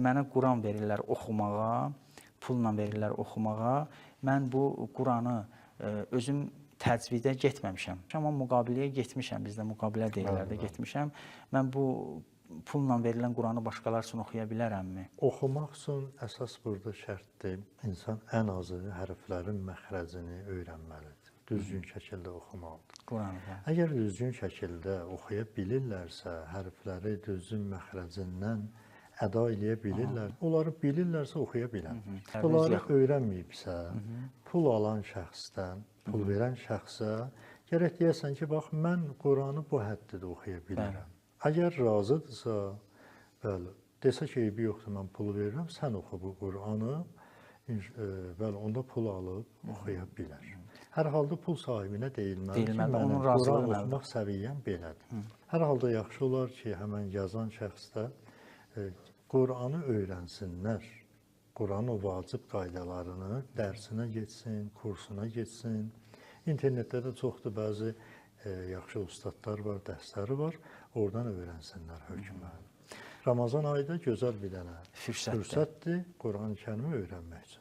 Mənə Quran verirlər oxumağa, pulla verirlər oxumağa. Mən bu Quranı özüm təcvidə getməmişəm. Amma müqaviləyə getmişəm. Bizdə müqavilə deyirlər də, getmişəm. Mən bu pulla verilən Quranı başqaları üçün oxuya bilərəmmi? Oxumaq üçün əsas burada şərtdir. İnsan ən azı hərflərin məxrəcini öyrənməlidir. Düzgün şəkildə oxumalıdır. Quranı. Bəli. Əgər düzgün şəkildə oxuya bilirlərsə, hərfləri düzgün məxrəcindən əda eləyə bilirlər, onları bilirlərsə oxuya bilərlər. Bunları öyrənməyibsə, pul alan şəxsdən, pul verən şəxsə gərək deyəsən ki, bax mən Quranı bu həddə də oxuya bilirəm. Əgər razıdırsa, bəli, desə ki, eybi yoxdur, mən pulu verirəm, sən oxu bu Quranı, bəli, onda pul alıb oxuya bilər. Hər halda pul sahibinə deyilməlidir ki, Deyilməlidir, mənim onun razılığı Quran məlidir. oxumaq səviyyəm belədir. Hər halda yaxşı olar ki, həmən yazan şəxs də Quranı öyrənsinlər. Quranın o vacib qaydalarını dərsinə getsin, kursuna getsin. İnternetdə də çoxdur bəzi yaxşı ustadlar var, dərsləri var. Oradan öyrənsinlər hökmən. Ramazan ayı da gözəl bir dənə Fürsətdir. fürsətdir Quran-ı Kərimi öyrənmək üçün.